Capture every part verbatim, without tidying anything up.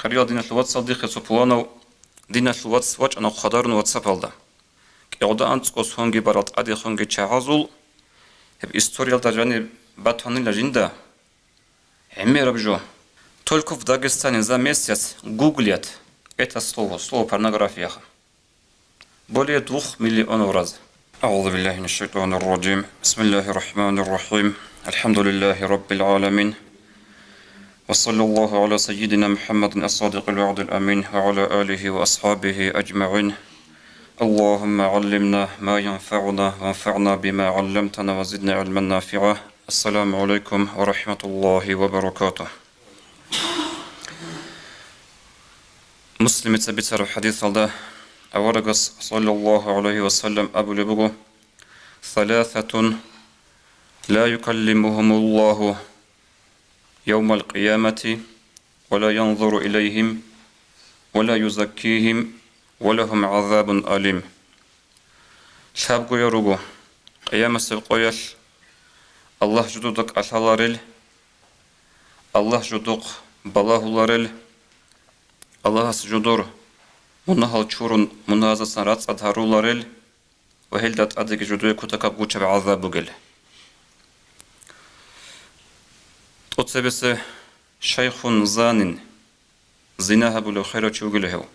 Хириял диналъул вацал, дихъе цо пуланав диналъул вац вачӀана хъвадарун WhatsApp-алда. КӀигӀуда анцӀго сонги барал тӀадехунги чагӀазул гьеб историялда жаниб батанила жинда гӀемераб жо. Только в Дагестане за месяц гуглят это слово, слово порнография. Более двух миллионов раз. أعوذ بالله من الشيطان الرجيم. بسم الله الرحمن الرحيم. الحمد لله رب العالمين. وصلى الله على سيدنا محمد الصادق الوعد الأمين وعلى آله وأصحابه أجمعين. اللهم علمنا ما ينفعنا وانفعنا بما علمتنا وزدنا علما نافعا. السلام عليكم ورحمة الله وبركاته. Муслимица бицараб хадисалда аварагас, саллаллаху гӀалайхи ва саллям, абулеб буго: «Саласатун ла юкаллимухумуллаху явмал къиямати ва ла янзуру илайхим ва ла юзаккихим ва лагьум гӀазабун алим». Лъабгоял руго къиямасеб къоялъ Аллагь жудуда кӀалъаларел, Аллагь жудухъ балагьуларел, Аллагьас жудур мунагьал чурун мунагьаздасан рацӀцӀад гьаруларел ва гьелда тӀадеги жудуе кутакаб гучаб гӀазаб бугел. ТӀоцебесев шайхун занин, зина гьабулев херав чи вугила гьев.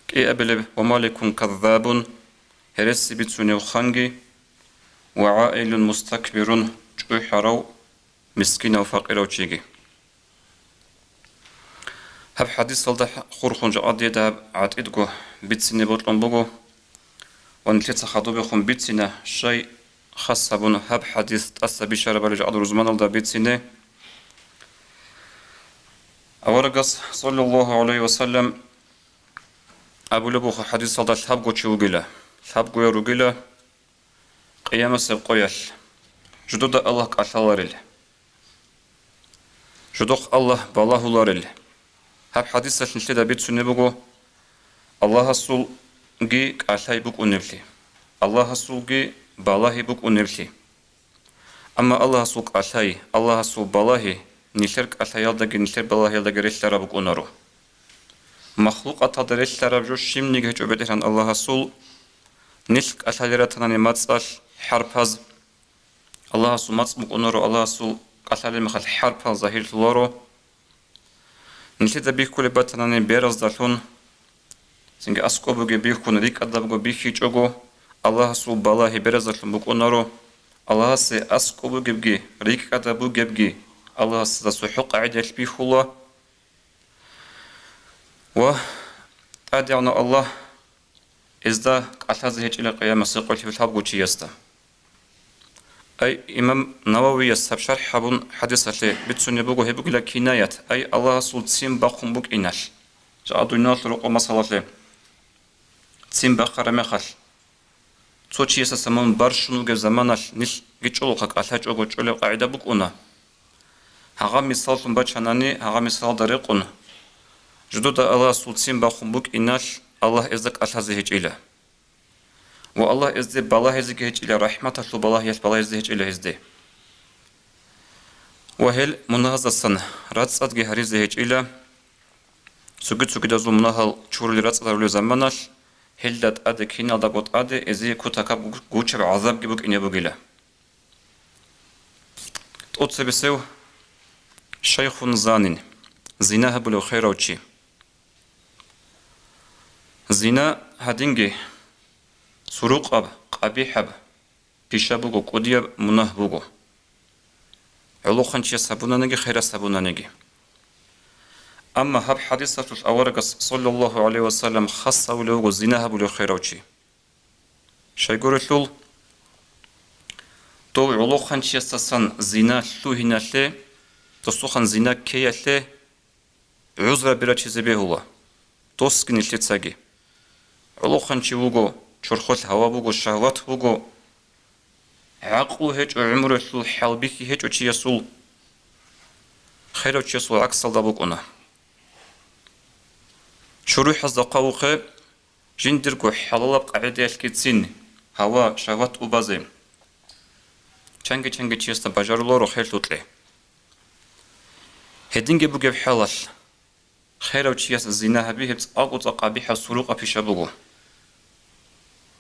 КӀиабилеб: «Ва маликун каззабун», гьереси бицунев ханги, «ва гӀаилун мустакбирун», чӀухӀарав, мискинав, факъирав чиги. Гьаб хадисалда хурхун жакъа дида гьаб гӀатӀидго бицине бокьун буго ва нилъеца хадубехун бицина, щай хас гьабун гьаб хадис тӀаса бищарабали жакъа рузманалда бицине. Аварагас, саллаллаху гӀалайхи ва саллям, абулеб буго хадисалда: «Лъабго чи вугила, лъабгоял ругила къиямасеб къоялъ жудуда Аллагь кӀалъаларел, жудухъ Аллагь балагьуларел». Гьаб хадисалъ нилъеда бицунеб буго Аллагьасулги кӀалъай букӀунеблъи, Аллагьасулги балагьи букӀунеблъи. Амма Аллагьасул кӀалъай, Аллагьасул балагьи нилъер кӀалъаялдаги нилъер балагьиялдаги релълъараб букӀунаро. Махлукъаталда релълъараб жо щибниги гьечӀо БетӀергьан Аллагьасул. Нилъ кӀалъалел ратанани мацӀалъ хӀарпаз, Аллагьасул мацӀ букӀунаро, Аллагьасул кӀалъалел мехалъ хӀарпал загьирлъуларо. Нилъеда бихьулеб батанани бераздалъун, цинги аскӀоб бугеб бихьун, рикӀкӀадабго бихьичӀого, Аллагьасул балагьи бераздалъун букӀунаро. Аллагьасе аскӀоб бугебги, рикӀкӀадаб бугебги Аллагьасда цохӀо къагӀидаялъ бихьула. Ва ТӀадегӀанав Аллагь гьезда кӀалъазе гьечӀила къиямасеб къоялъ лъабго чиясда. Ай, имам Нававияс гьаб шархӀ гьабун хадисалъе бицунеб буго, гьеб бугила кинаят, ай, Аллагьасул ццин бахъун букӀиналъ. Жакъа дуниялалъул рокъоб масалалъе, ццин бахъараб мехалъ, цо чиясдаса мун барщун вугеб заманалъ нилъги чӀолохъа кӀалъачӀого чӀолеб къагӀида букӀуна. Гьагъаб мисаллъун бачанани, гьагъаб мисалда рекъун, жудуда Аллагьасул ццин бахъун букӀиналъ, Аллагь гьезда кӀалъазе гьечӀила. Ва Аллагь гьезде балагьизеги гьечӀила, рахӀматалъул балагьиялъ балагьизе гьечӀила гьезде. Ва гьел мунагьаздасан рацӀцӀадги гьаризе гьечӀила, цоги-цогидазул мунагьал чурулел рацӀцӀад гьарулел заманалъ, гьелда тӀаде, киналдаго тӀаде гьезие кутакаб гу-, гучаб гӀазабги букӀине бугила. ТӀоцебесев шайхун занин, зина гьабулев херав чи. Зина гьадинги сурукъаб, къабихӀаб пиша буго, кӀудияб мунагь буго. ГӀолохъанчияс гьабунаниги, херас гьабунаниги. Амма гьаб хадисалъулъ аварагас, саллаллаху гӀалайхи ва саллям, хас гьавулев вуго зина гьабулев херав чи. Щайгурелъул, дов гӀолохъанчиясдасан зина лъугьиналъе, досухъан зина ккеялъе гӀузраб бирачизе бегьула, досги нилъецаги. ГӀолохъанчи вуго, чорхолъ гьава буго, шагьват буго, гӀакълу гьечӀо, гӀумруялъул хӀалбихьи гьечӀо чиясул, херав чиясул гӀаксалда букӀуна. ШурухӀазда хъвавухъе, жиндирго хӀалалаб къагӀидаялъгицин гьава, шагьват тӀубазе чанги-чанги чиясда бажаруларо херлъукье. Гьединги бугеб хӀалалъ, Херав чияс зина гьаби гьеб цӀакъго-цӀакъ къабихӀаб сурукъаб пиша буго.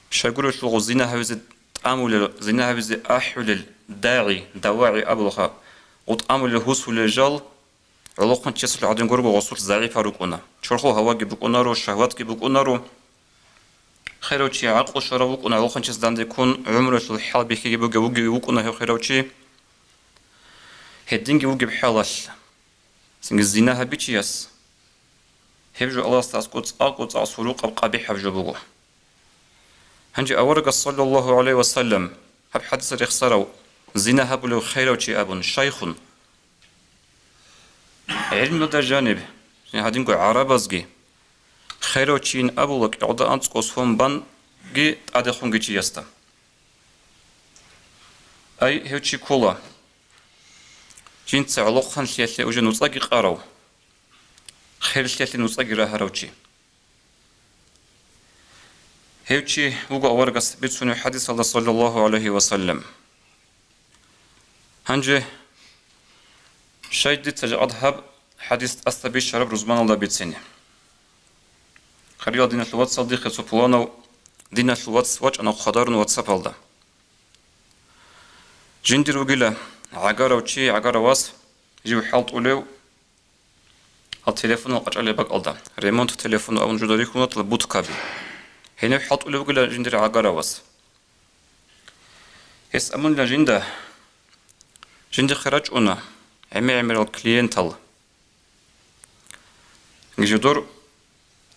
Щайгурелъул гъо зина гьавизе тӀамулел, зина гьавизе ахӀулел дагӀи, давагӀи абулха, гъо тӀамулел гьусулел жал, гӀолохъанчиясул гӀадин гурого гъосулъ загӀипал рукӀуна. Чорхол гьаваги букӀунаро, шагьватги букӀунаро. Херав чи гӀакълу щварав вукӀуна, гӀолохъанчияс данде ккун гӀумруялъул хӀал бихьиги бугев вугев вукӀуна гьев херав чи. Гьединги вугеб хӀалалъ, цинги зина гьабичияс, гьеб жо Аллагьасда аскӀо цӀакъго-цӀакъ сурукъаб къабихӀаб жо буго. Гьанже аварагас, саллаллагьу гӀалайгьи ва саллам, гьаб хӀадисалъ рехсарав зина гьабулев херав чи абун, шайхун. ГӀилмуда жаниб, гьадинго гӀарабазги, херав чийин абула кӀалда анцӀго сон банги тӀадехунги чиясда. Ай, гьев чи ккола, жинца гӀолохъанлъиялъе уже нуцӀаги къарав, херлъиялъе нуцӀаги рагьарав чи. Гьев чи вуго аварагас бицунев хӀадисалда, саллаллагьу гӀалайгьи ва саллам. Гьанже щай дица жакъад гьаб хӀадис тӀаса бищараб рузманалда бицине. Хириял диналъул вацал, дихъе цо пуланав диналъул вац вачӀана хъвадарун ватсапалда. Жиндир вугила гӀагарав чи, гӀагарав вас, жив хӀалтӀулев, гьал телефонал къачӀалеб бакӀалда, ремонт телефон абун жуда рихьуна тӀала будкаби. Гьенив хӀалтӀулев вугила жиндир гӀагаравас. Гьес абунила жинда, жиндихъе рачӀуна гӀемер-гӀемерал клиентал. Жидур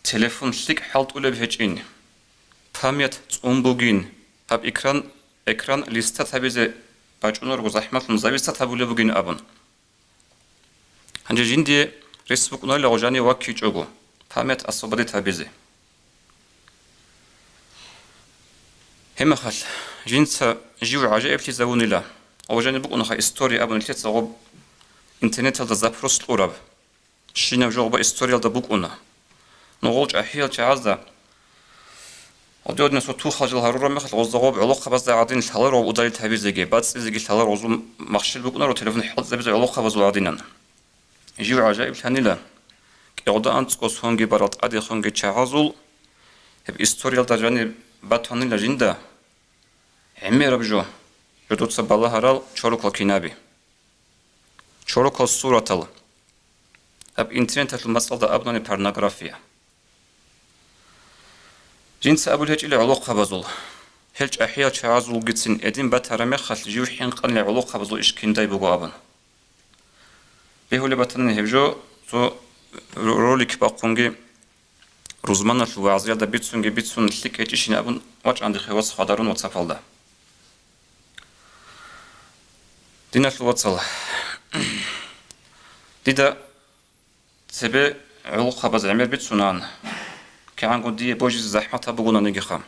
телефон лъикӀ хӀалтӀулеб гьечӀин, память цӀун бугин, гьаб экран, экран листать гьабизе бачӀунарго захӀмалъун зависать гьабулеб бугин абун. Гьанже жиндие рес букӀунарила гъожани ваккичӀого, память освободить гьабизе. Гьебмехалъ, жинца жив гӀажаиблъизавунила, гъожани букӀунаха история абун нилъеца гъоб интернеталда запрос кьураб. Щинаб жо гъоба историялда букӀуна. Нугъул чӀахӀиял чагӀазда гьодинасул тухал жал гьарураб мехалъ, гъозда гъоб гӀолохъабазда гӀадин лъаларо удалить гьабизеги, бацӀцӀизеги лъаларо, гъозул махщел букӀунаро телефон хӀалтӀизабизе гӀолохъабазул гӀадинан. Жив гӀажаиблъанила, кӀигӀуда анцӀго сонги барал тӀадехунги чагӀазул гьеб историялда жаниб батанила жинда гӀемераб жо, жо дуца балагьарал чорокал кинаби. Чорокал суратал. Гьаб интернеталъул мацӀалда абунани порнография. Жинца абулеб гьечӀила гӀолохъабазул, гьел чӀахӀиял чагӀазулгицин гьедин батараб мехалъ жив хӀинкъанила гӀолохъабазул иш киндай буго абун. Бегьулеб батани гьеб жо, цо ро-, ролик бахъунги, рузманалъул вагӀзиялда бицунги бицун лъикӀ гьечӀищин абун вачӀана дихъе вас хъвадарун ватсапалда. Диналъул вацал, дида цебе гӀолохъабаз гӀемер бицунаан, кигӀанго дие божизе захӀматаб бугонаниги ха.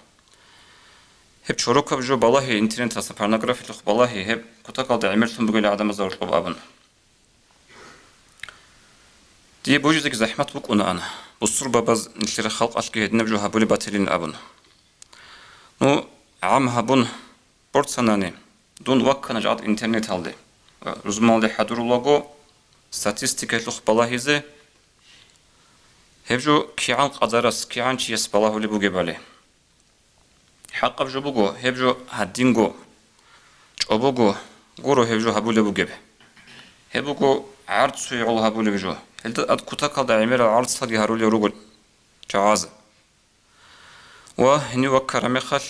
Гьеб чорокаб жо балагьи, интернеталъа порнографиялъухъ балагьи, гьеб кутакалда гӀемерлъун бугел гӀадамазда гьоркьоб абун. Дие божизеги захӀмат букӀунаан, бусурбабаз нилъер халкъалъги гьединаб жо гьабулеб батилин абун. Ну, гӀам гьабун борцанани, дун ваккана жакъад интернеталде. Рузманалде хӀадурулаго, статистикаялъухъ балагьизе, гьеб жо кигӀан къадарас, кигӀан чияс балагьулеб бугебали. ХӀакъаб жо буго, гьеб жо гьадинго, чӀобого гуро гьеб жо гьабулеб бугеб. Гьеб буго гӀарцуе гӀоло гьабулеб жо. Гьелда ад кутакалда гӀемерал гӀарцалги гьарулел руго чагӀаз. Ва гьенив ваккараб мехалъ,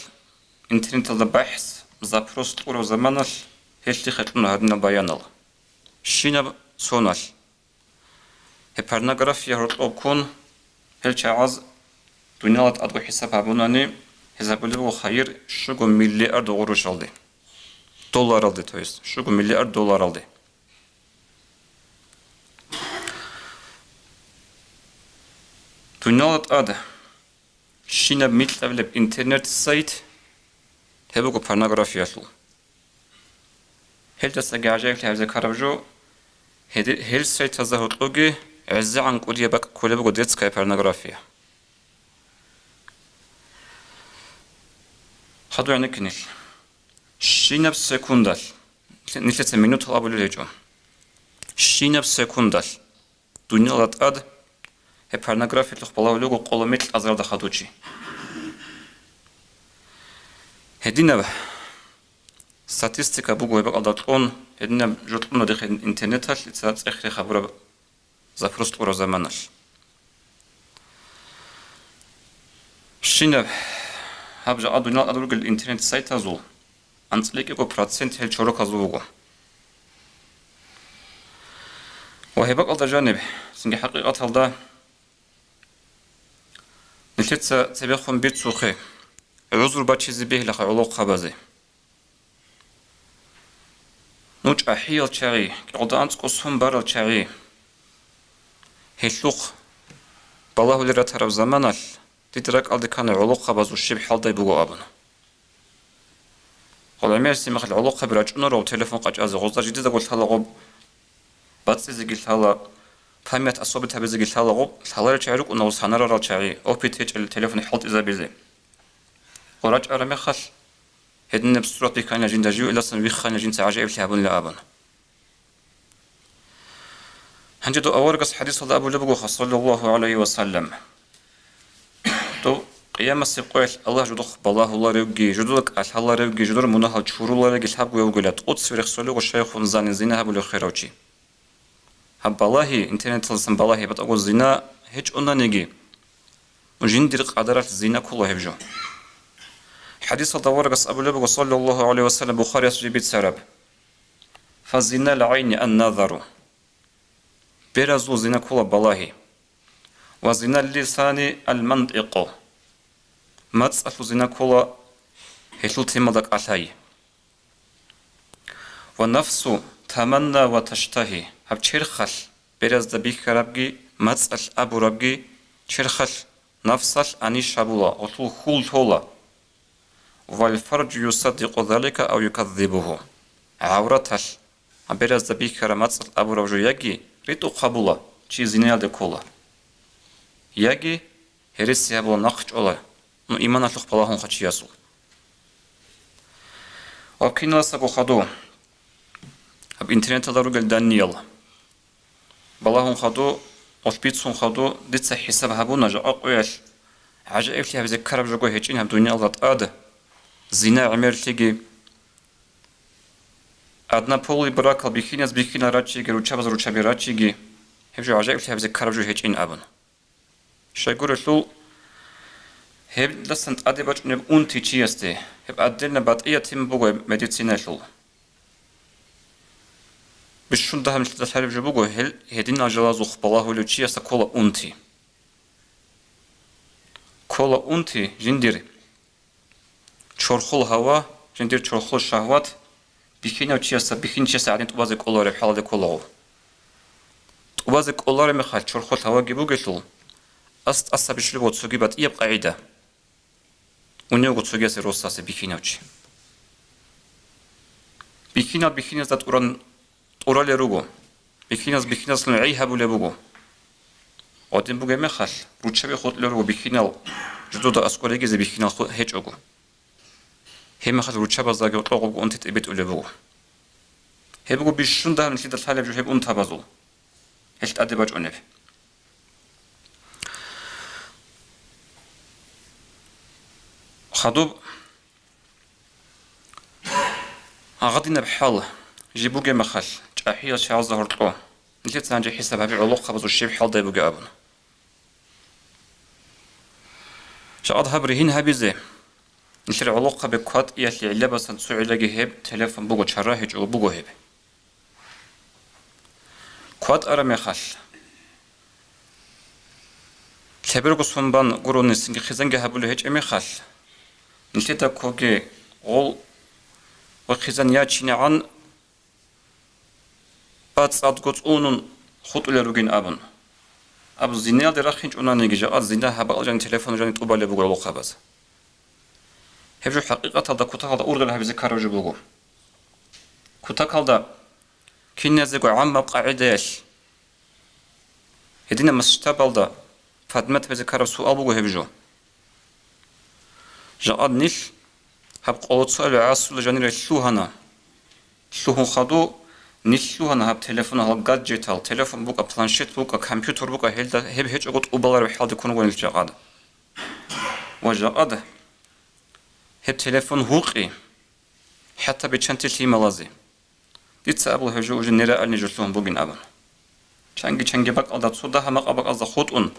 интернеталда бахӀс, запрос кьураб заманалъ гьелъихъе кьуна гьадинал баянал. Щинаб соналъ. Гьеб порнография гьоркьоб ккун, гьел чагӀаз дунияла тӀадго хӀисаб гьабунани, гьез гьабулеб буго хайир щуго миллиард гъурущалде. Долларалде, то есть, щуго миллиард долларалде. Дунияла тӀад щинаб микьабилеб интернет-сайт гьеб буго порнографиялъул. Гьелдасаги гӀажаиблъи гьабизе ккараб жо, гьеде-, гьел сайтазда гьоркьоги гӀезегӀан кӀудияб бакӀ кколеб буго детская порнография. Хадур гьаникке нилъ. Щинаб секундалъ, нилъеца минутал абулел гьечӀо. Щинаб секундалъ дунияла тӀад Гьеб порнографиялъухъ балагьулего къоло микьазарда хадучи. Гьединаб статистика буго гьеб бакӀалда кьун, гьединаб жо кьуна дихъе интернеталъ, дица цӀехе хабураб запрос кьураб заманалъ. Щинаб гьаб жакъа дуниял тӀад ругел интернет-сайтазул анцӀила кӀиго процент гьел чороказул вуго. Ва гьеб бакӀалда жаниб, цинги хӀакъикъаталда, нилъеца цебехун бицухъе, гӀузру бачизе бегьилаха гӀолохъабазе. Ну, чӀахӀиял чагӀи, кӀикъоялда анцӀго сон барал чагӀи, гьелъухъ балагьулел ратараб заманалъ дида ракӀалде ккана гӀолохъабазул щиб хӀалдай буго абун. ГӀемерисеб мехалъ гӀолохъаби рачӀунарав телефон къачӀазе, гъозда жидедаго лъала гъоб бацӀцӀизеги лъала, память особить гьабизеги лъала гъоб, лъаларел чагӀи рукӀуна гъос гьанарарал чагӀи, опыт гьечӀел телефон хӀалтӀизабизе. Гъо рачӀараб мехалъ, гьединаб сурат бихьана жинда жив, иласан виххана жинца гӀажаиблъи гьабунила абун. Гьанже дов аварагас хӀадисалда абулеб буго, саллаллагьу гӀалайгьи ва саллам, дов къиямасеб къоялъ Аллагь жидехъ балагьуларевги, жидеда кӀалъаларевги, жидер мунагьал чурулареги лъабго вугила, тӀоцебе рехсолего шайхун зани, зина гьабулев херав чи. Гьаб балагьи, интернеталдасан балагьи, батӀаго зина гьечӀонаниги, жиндир къадаралъ зина ккола гьеб жо. ХӀадисалда аварагас абулеб буго, саллаллагьу гӀалайгьи ва саллам, Бухарияс жиб бицараб: «Фазинал гӀайни ан-назару». Беразул зина ккола балагьи. «Ва зинал лисани ал-мантӀикъу». МацӀалъул зина ккола гьелъул темалда кӀалъай. «Ва нафсу таманна ва таштагьи». Гьаб черхалъ беразда бихьарабги, мацӀалъ абурабги, черхалъ, нафсалъ анищ гьабула, гъолъул хьул лъола. «Вал фаржу юсаддикъу залика ав юказзибугьу». ГӀавраталъ гьаб беразда бихьараб мацӀалъ абураб жо яги ритӀухъ гьабула, чи зинаялде ккола, яги гьереси гьабула, нахъ чӀола, ну, иманалъухъ балагьун хъачиясул. Ва киналасаго хадув гьаб интернеталда ругел даниял. Балагьун хадув, гъолъ бицун хадув, дица хӀисаб гьабуна, жакъа къоялъ гӀажаиблъи гьабизе ккараб жого гьечӀин гьаб дуниялда тӀад, зина гӀемерлъиги, однополый бракал, бихьиназ бихьинал рачиги, руччабаз руччаби рачиги, гьеб жо гӀажаиблъи гьабизе ккараб жо гьечӀин абун. Щайгурелъул, гьебдасан тӀаде бачӀунеб унти чиясде, гьеб отдельно батӀияб тема буго гьеб медицинаялъул. Бищун дагьаб нилъеда лъалеб жо буго, гьел гьединал жалазухъ балагьулев чиясда ккола унти. Ккола унти жиндир чорхол гьава, жиндир чорхол шагьват бихьинав чиясда, бихьинчиясда гӀадин тӀубазе кӀолареб хӀалалде кколаго. ТӀубазе кӀолареб мехалъ чорхол гьаваги бугелъул, ас тӀаса бищулеб цоги батӀияб къагӀида. Уневго цогиясе росасе бихьинав чи. Бихьинал бихьиназда тӀуран тӀуралел руго. Бихьиназ бихьиназлъун гӀей гьабулеб буго. Гъодин бугеб мехалъ, руччаби хутӀулел руго бихьинал, жидеда аскӀор регизе бихьинал ху-, гьечӀого. Гьеб мехалъ руччабаздаги гьоркьогъобго унти тӀибитӀулеб буго. Гьеб буго бищун дагьаб нилъеда лъалеб жо гьеб унтабазул. Гьелъ тӀаде бачӀунеб. Хадуб гьагъадинаб хӀал жиб бугеб мехалъ, чӀахӀиял чагӀазда гьоркьо, нилъеца гьанже хӀисаб гьабе гӀолохъабазул щиб хӀалдай бугеб абун. Жакъад гьаб ригьин гьабизе, нилъер гӀолохъаби кватӀиялъе гӀиллабасан цо гӀиллаги гьеб телефон буго, чара гьечӀого буго гьеб. КватӀара мехалъ, лъеберго сон бан гурони цинги хъизанги гьабулеб гьечӀеб мехалъ, нилъеда ккоги гъол ва хъизан ячинегӀан бацӀцӀадго цӀунун хутӀулел ругин абун. Аб зинаялде рахинчӀунаниги, жакъа зина гьабал жани телефон жани тӀубалеб буго гӀолохъабаз. Гьеб жо хӀакъикъаталда кутакалда ургъел гьабизе ккараб жо буго. Кутакалда киназего гӀаммаб къагӀидаялъ, гьединаб масштабалда подмет гьабизе ккараб суал буго гьеб жо. Жакъад нилъ гьаб къолоцоял гӀасрула жанире лъугьана. Лъугьун хадув, Нилъ лъугьана гьаб телефон, гьал гаджетал, телефон букӀа, планшет букӀа, компьютер букӀа, гьелда гьеб гьечӀого тӀубалареб хӀалде ккун руго нилъ жакъада. Ва жакъада гьеб телефон гьукъи, хӀатта биччанти лъималазе. Дица абула гьев жо уже нереальный жо лъугьун бугин абун. Чанги-чанги бакӀалда, цо дагьа-макъа бакӀазда хутӀун,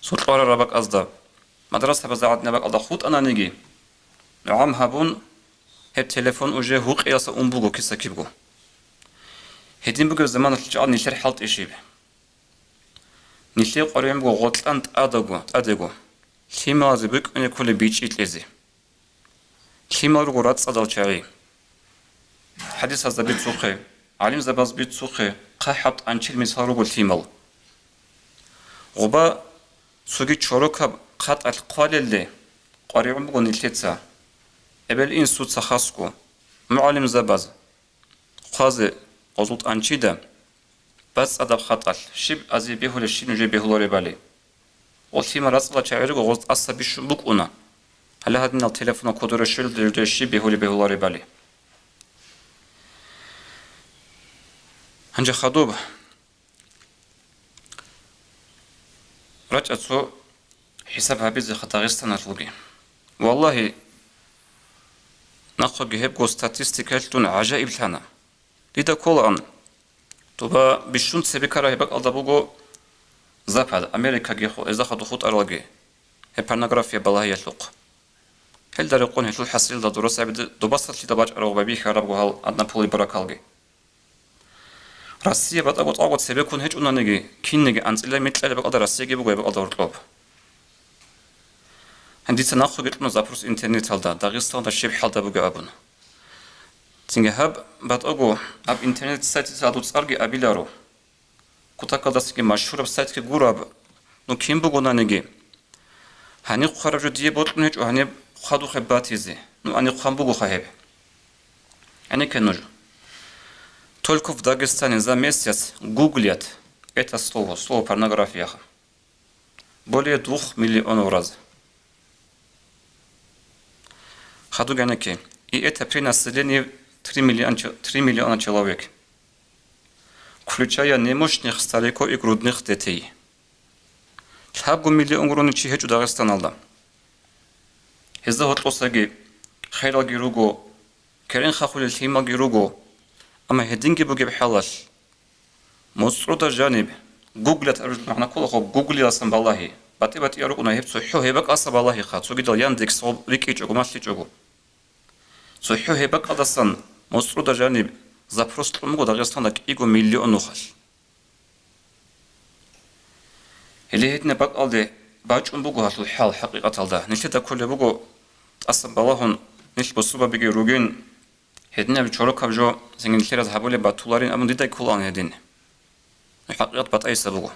цо кьварараб бакӀазда, мадрасабазда гӀадинаб бакӀалда хутӀананиги, нугӀам гьабун, гьеб телефон уже гьукъиялса ун буго киса-кибго. Гьедин бугеб заманалъ чӀвала нилъер хӀалтӀи щиб? Нилъее къваригӀун буго гъоркьан тӀадаго, тӀадего, лъималазе букӀине кколеб бичӀчӀи кьезе. Лъимал руго рацӀцӀадал чагӀи. ХӀадисазда бицухъе, гӀалимзабаз бицухъе, хъахӀаб тӀанчил мисал руго лъимал. Гъоба цоги чорокаб хъатӀалъ хъвалелде къваригӀун буго нилъеца, эбел-инсуца хасго, мугӀалимзабаз хъвазе гъозул тӀанчида. БацӀцӀадаб хатӀалъ, щиб азе бегьулеб, щиб нужее бегьуларебали. Гъо лъимал рацӀцӀала чагӀи руго, гъоз тӀаса бищун букӀуна. Гьале гьадинал телефонал кодоре щвелде нужее щиб бегьулеб бегьуларебали. Гьанже хадуб рачӀа цо хӀисаб гьабизеха Дагъистаналъулги. Валлагьи, нахъоги гьебго статистикаялъ дун гӀажаиблъана. Дида кколаан, доба бищун цебе ккараб гьеб бакӀалда буго Запад, Америкаги ху-, гьезда хадуб хутӀаралги, гьеб порнография балагьиялъухъ. Гьелда рекъон гьелъул хӀасилалда дурасаби добасалъида бачӀараб гъоба бихьарабго гьал аднаполи баракалги. Россия батӀаго цӀакъго цебеккун гьечӀонаниги, кинниги анцӀила микьалеб бакӀалда Россияги буго гьеб бакӀалда гьоркьоб. Гьанже дица нахъеги кьуна запрос интернеталда, Дагъистаналда щиб хӀалда бугеб абун. Цинги гьаб батӀаго, гьаб интернет-сайтица гьадур цӀарги абиларо. Кутакалдасаги машгьураб сайтги гураб, ну кин бугонаниги. Гьаниб хъвараб жо дие бокьун гьечӀо, гьаниб хъвадухъе батизе. Ну, гьаниб хъван бугоха гьеб. ГӀенекке нуж. Только в Дагестане за месяц гуглят это слово, слово порнографияха. Более двух миллионов раз. Хадуб гӀенекке. И это при населении три миллион че-, три миллиона человек, включая немощных стариков и грудных детей. Лъабго миллион гурони чи гьечӀо Дагъистаналда. Гьезда гьоркьосаги хералги руго, керен хахулел лъималги руго, амма гьединги бугеб хӀалалъ, моцӀрода жаниб, гуглят абураб магӀна кколаха, гуглиласан балагьи, батӀи-батӀиял рукӀуна гьеб цохӀо гьеб бакӀалдаса балагьиха, цогидал Яндекс рикӀкӀичӀого, малъичӀого. ЦохӀо гьеб бакӀалдасан моцӀрода жаниб запрос кьун буго Дагъистанда кӀиго миллион нухалъ. Гьеле гьединаб бакӀалде бачӀун буго гьалъул хӀал хӀакъикъаталда. Нилъеда кколеб буго, тӀасан балагьун, нилъ бусурбабиги ругин, гьединаб чорокаб жо цинги нилъеразе гьабулеб батуларин абун дида кколаан гьедин. Ну, хӀакъикъат батӀайса буго.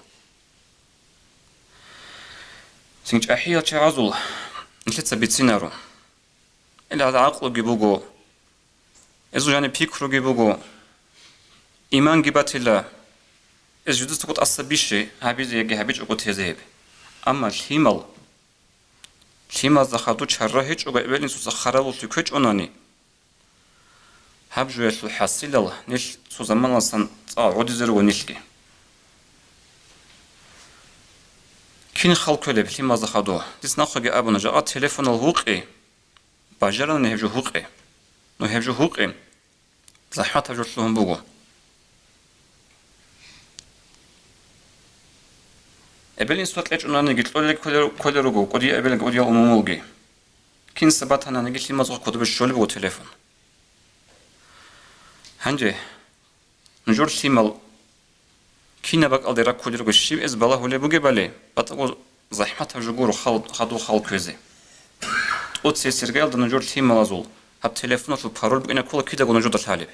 Цинги чӀахӀиял чагӀазул нилъеца бицинаро. Гьел гӀакълуги буго, гьезул жаниб пикруги буго, иманги батила, гьез жидецаго тӀаса бищи гьабизе яги гьабичӀого тезе гьеб. Амма лъимал, лъималазда хадуб чара гьечӀого эбел-инсуца харабуллъи ккечӀонани, гьаб жоялъул хӀасилал нилъ цо заманалдасан цӀакъ гӀодизе руго нилъги. Кин хал кколеб лъималазда хадуб? Дица нахъеги абуна, жакъа телефонал гьукъи, бажарани гьеб жо гьукъи. Ну, гьеб жо гьукъи, захӀматаб жо лъугьун буго. Эбел-инсуда кьечӀонаниги кьолел кколел, кколел руго, кӀудиял эбелги кӀудиял умумулги. Кинса батананиги лъималазухъ кодобе щолеб буго телефон. Гьанже нужер лъимал кинаб бакӀалде раккулел руго, щиб эс балагьулеб бугебали, батӀаго захӀматаб жо гуро хал-, хадуб хал кквезе. ТӀоцесергаялда нужер лъималазул гьаб телефоналъул пароль букӀина ккола кидаго нужеда лъалеб.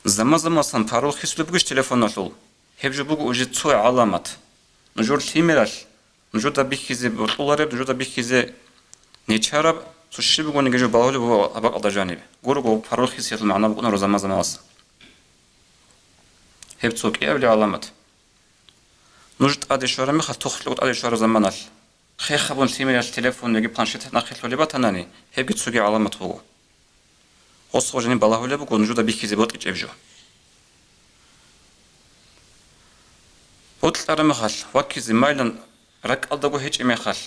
Заман-заманасан пароль хисулеб бугищ телефоналъул? Гьеб жо буго уже цо гӀаламат. Нужер лъимералъ нужеда бихьизе бокьулареб, нужеда бихьизе нечараб, цо щиб бугониги жо балагьулеб буго гьаб бакӀалда жаниб. Гурого пароль хисиялъул магӀна букӀунаро заман-заманасан. Гьеб цо кӀиабилеб гӀаламат. Нуж тӀаде щвараб мехалъ, тухлъуго тӀаде щвараб заманалъ, хех гьабун лъимералъ телефон яги планшет нахъе лъолеб батанани, гьебги цоги гӀаламат буго. Гъосго жаниб балагьулеб буго нужеда бихьизе бокьичӀеб жо. Бокьараб мехалъ, ваккизе майлан ракӀалдаго гьечӀеб мехалъ,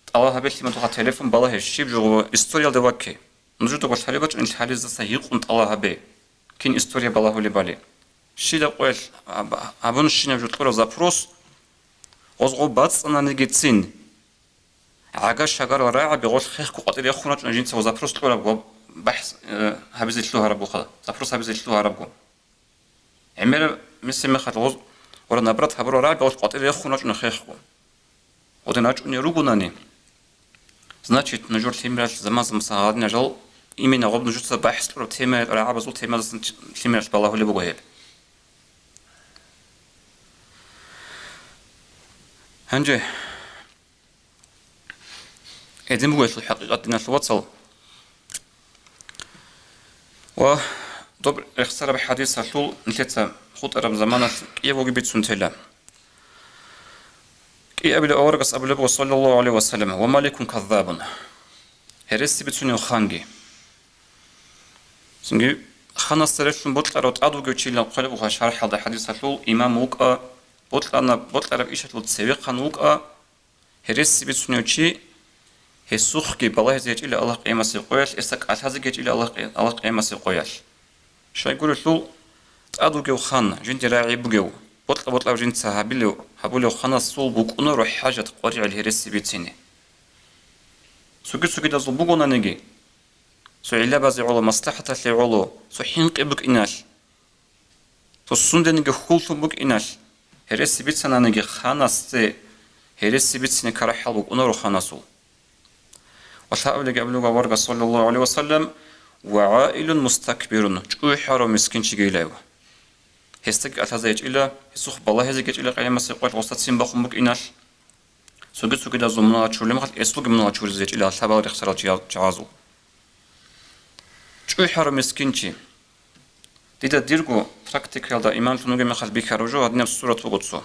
тӀалаб гьабе лъималъухъа телефон балагье, щиб жо гъо историялда вакке. Нужедаго лъалеб бачӀунел лъалездаса гьикъун тӀалаб гьабе, кин история балагьулебали. Щила къоялъ аб-, абун щинаб жо кьураб запрос, гъозго бацӀцӀананигицин, гӀага-шагарал рагӀаби гъолъ хехго къватӀире рехун рачӀуна жинцаго запрос кьурабго, бахӀс, э, гьабизе лъугьарабгоха, запрос гьабизе лъугьарабго. ГӀемераб месемехалъ гъоз-, гъора набрат гьабурал рагӀаби гъолъ къватӀире рехун рачӀуна хехго. Гъодин рачӀунел ругонани, значит, нужер лъимералъ заман-заманса гьадинал жал, именно гъоб нужеца бахӀс кьураб тема, рагӀабазул темаздасан лъимералъ балагьулеб буго гьеб. Гьанже гьедин буго гьелъул хӀакъикъат, диналъул вацал. Ва доб рехсараб хӀадисалъул нилъеца хутӀараб заманалъ кӀиябго бицун тела. КӀиабилеб аварагас абулеб буго, саллаллагьу гӀалайгьи ва саллам: «Ва Маликун каззабун». Гьереси бицунев ханги. Цинги ханасда релълъун бокьарав тӀад вугев чилан хъвалеб буго шархӀалда хӀадисалъул имам вукӀа, бокьана-, бокьараб ишалъул цевехъан вукӀа, гьереси бицунев чи, гьесухъги балагьизе гьечӀила Аллагь къиямасеб къоялъ, гьесда кӀалъазе гьечӀила Аллагь къи-, Аллагь къиямасеб къоялъ. Щайгурелъул, тӀад вугев хан, жинде рагӀи бугев, бокьа-бокьараб жинца гьабилев, гьабулев ханасул букӀунаро хӀажат къваригӀел гьереси бицине. Цоги-цогидазул бугонаниги, цо гӀиллабазе гӀоло, маслахӀаталъе гӀоло, цо хӀинкъи букӀиналъ, цо сундениги хьуллъун букӀиналъ, гьереси бицананиги ханасде гьереси бицине карахӀал букӀунаро ханасул. Ва лъабабилеги абулеб буго аварагас, саллаллагьу гӀалайгьи ва саллам: «Ва гӀаилун мустакбирун», чӀухӀарав мискинчигийилав. Гьесдаги кӀалъазе гьечӀила, гьесухъ балагьизе гьечӀила къиямасеб къоялъ гъосда ццин бахун букӀиналъ. Цоги-цогидазул мунагьал чурулеб мехалъ, гьесулги мунагьал чуризе гьечӀила лъабал рехсарал чия-, чагӀазул. ЧӀухӀарав мискинчи. Дида дирго практикаялда имамлъун вугеб мехалъ бихьараб жо гьадинаб сурат буго цо.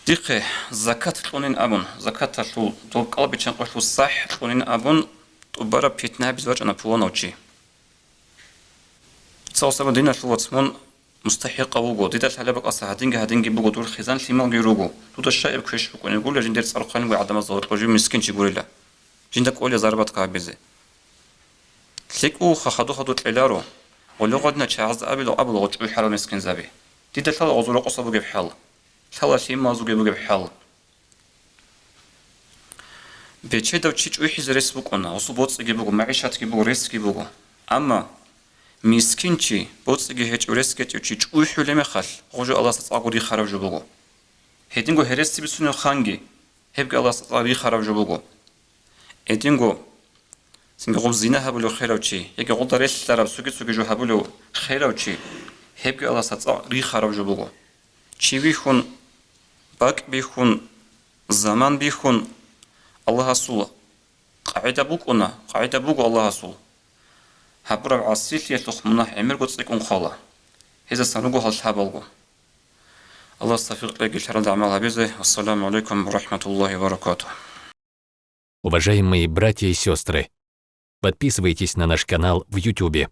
Дихъе закат кьунин абун, закаталъул доб кӀалбиччан къоялъул сахӀ кьунин абун, тӀубараб питна гьабизе вачӀана пуланав чи. Цо саба, диналъул вац, мун мустахӀикъав вуго, дида лъалеб бакӀалдаса гьадинги-гьадинги буго, дур хъизан-лъималги руго, дуда щайаб квеш букӀунеб бугила жиндир цӀар хъвалинго гӀадамазда гъоркьо жив мискин чи гурила, жинда кӀолеб зарбатка гьабизе. ЛъикӀ вуха, хадур-хадур кьеларо, гъоле гъадина чагӀазда абила абула гъо чӀухӀарал мискинзаби. Дида лъала гъозул рокъоса бугеб хӀал, лъала лъималазулги бугеб хӀал. Бечедав чи чӀухӀизе рес букӀуна, гъосул боцӀиги буго, магӀишатги буго, ресги буго. Амма мискин чи, боцӀиги гьечӀев, ресги гьечӀев чи чӀухӀулеб мехалъ, гъо жо Аллагьасда цӀакъго рихараб жо буго. Гьединго гьереси бицунев ханги, гьебги Аллагьасда цӀакъ рихараб жо буго. Гьединго, цинги гъоб зина гьабулев херав чи, яги гъолда релълъараб цоги-цоги жо гьабулев херав чи, гьебги Аллагьасда цӀакъ рихараб жо буго. Чи вихьун, бакӀ бихьун, заман бихьун, Аллагьасул къагӀида букӀуна, къагӀида буго Аллагьасул. Гьабураб гӀасилъиялъухъ мунагь гӀемерго цӀикӀкӀун хъвала. Гьезасан руго гьал лъабалго. Аллагьас тавфикъ кьеги лъаралда гӀамал гьабизе. Ассаламу гӀалайкум ва рахӀматуллагьи ва баракатугь. Уважаемые братья и сестры, подписывайтесь на наш канал в Ютубе.